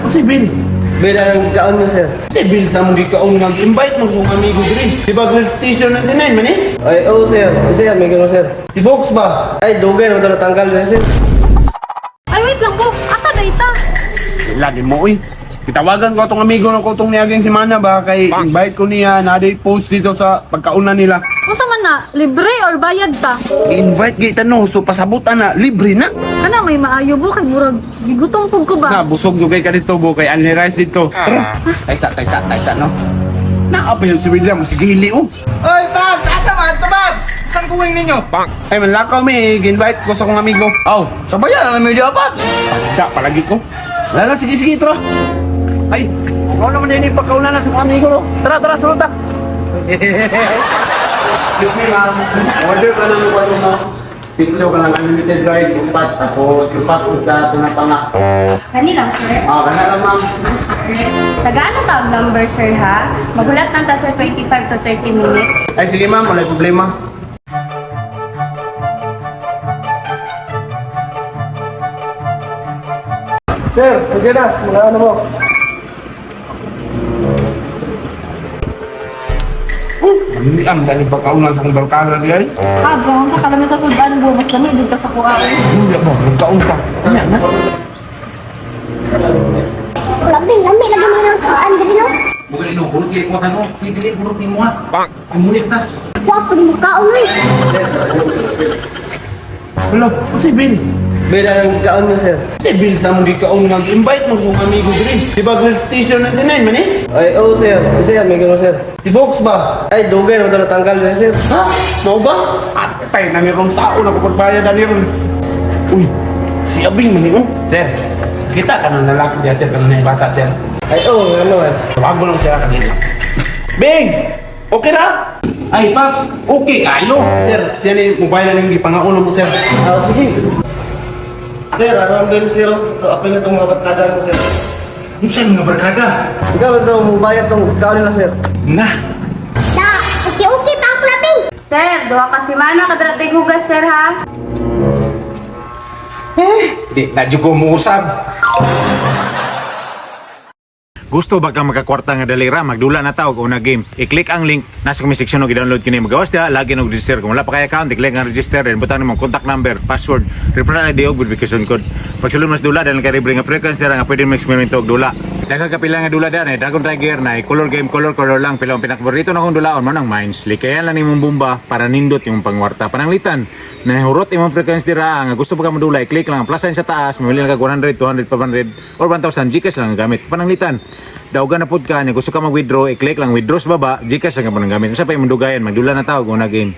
Si Bill. Bill ang kaon niyo, sir. Si Bill sa mong gikaon nag-invite mo sa amigo diri. Di ba Girl Station 99 man eh? Ay, oo, sir. Sir, may gano'n, sir. Si Box ba? Ay, dugay naman ito natanggal na, sir. Ay, wait lang po. Asa na ita? Lagi mo oy. Gitawagan ko atong amigo ng kutong niaging si Mana ba kay invite ko niya na post dito sa pagkauna nila. Unsa man na, libre or bayad ta? I-invite gay no so pasabutan na libre na. Kana may maayo bo kay murag gigutom pug ko Na ba? busog jud kay ka dito bo kay only rice dito. Tara. Taysa taysa taysa no. Naa pa yun si William sige hili oh. Oy, Babs! Asa man to, Babs? Saan kuwing ninyo? Ay manlakaw mi invite ko sa akong amigo. Aw, sabayan na namin diya, Babs! Da palagi ko. Lala sige sige tara. Ay, ikaw naman din pagkauna na sa akong amigo no. Tara tara sulod ta. Excuse me ma'am. Order ka ng ano mo. Pizza ka ng unlimited rice, upat, tapos upat uda, tunapanga. Kani lang, sir. Ah, kana lang ma'am. Sir. Tagaan na tab number, sir, ha? Magulat lang ta, sir, 25 to 30 minutes. Ay sige ma'am, wala problema. Sir, okay na. Mga ano mo. Ang ang dali pagkauna sa akong barkada di ay. Habs, kung unsa ka lami sa sudan bo, mas lami jud ka sa kuha oy. Hindi mo, nagkaon pa. Ano na? Lami, lami, lagi mo ng suan diri no. Bukan ino, hurot kay kuha kano. May dili hurot ni mo ha. Amunik ta. Wa pud mo kaon oy. Wala, si Bill. Bill ang kaon niyo, sir. Si Bill sa mong gikaon nag-invite mo sa akong amigo diri. Di ba Girl Station 99 man eh? Ay, oo, sir. Sir, may gano'n, sir. Si Box ba? Ay, dugay naman ito natanggal na, sir. Ha? Mao ba? Atay na nirong sao na ko pagbayad na niron. Uy, si Abing man eh, oh. Sir, kita ka ng lalaki diya sir, kanang bata sir. Ay, oo, ano man. Tawago lang siya kanina. Bing! Okay na? Ay, Paps, okay kayo. Sir, siya ni mobile na ning gipangauna mo sir. Ah, sige. Sir, ano ang bill, sir? Ito, apil na itong mga barkada ko, sir. Ano sa mga barkada? Ikaw, ito, mubayad itong kaon nila, sir. Na, Da, okay okay pa ang labing. Sir, duha ka semana kadrating hugas, sir, ha? di na jud ko muusab. Gusto ba kang makakwarta nga dalira? Magdula na ta og una game. I-click ang link nasa comment section og i-download kini. Magawas diha, lagi og register. Kung wala pa kay account, i-click ang register then butang nimong contact number, password, referral ID og verification code. Pagsulod mas dula dahil kay libre nga frequency ra nga pwede mo eksperimento og dula. Daghang kapila nga dula diha, eh, Dragon Tiger na color game, color color lang pila ang pinakapaborito na akong dulaon mo nang Mines. Likayan lang nimong bomba para nindot imong pangwarta. Pananglitan, nahurot imong frequency dira nga gusto pa ka modula, i-click lang ang plus sign sa taas, mamili lang kag 100, 200, 500 or 1,000 GCash lang ang gamit. Pananglitan, daugan na pud ka niya gusto ka mag-withdraw, i-click lang withdraw sa baba, GCash lang ang gamit. Unsa pa imong dugayan, magdula na tawag una game.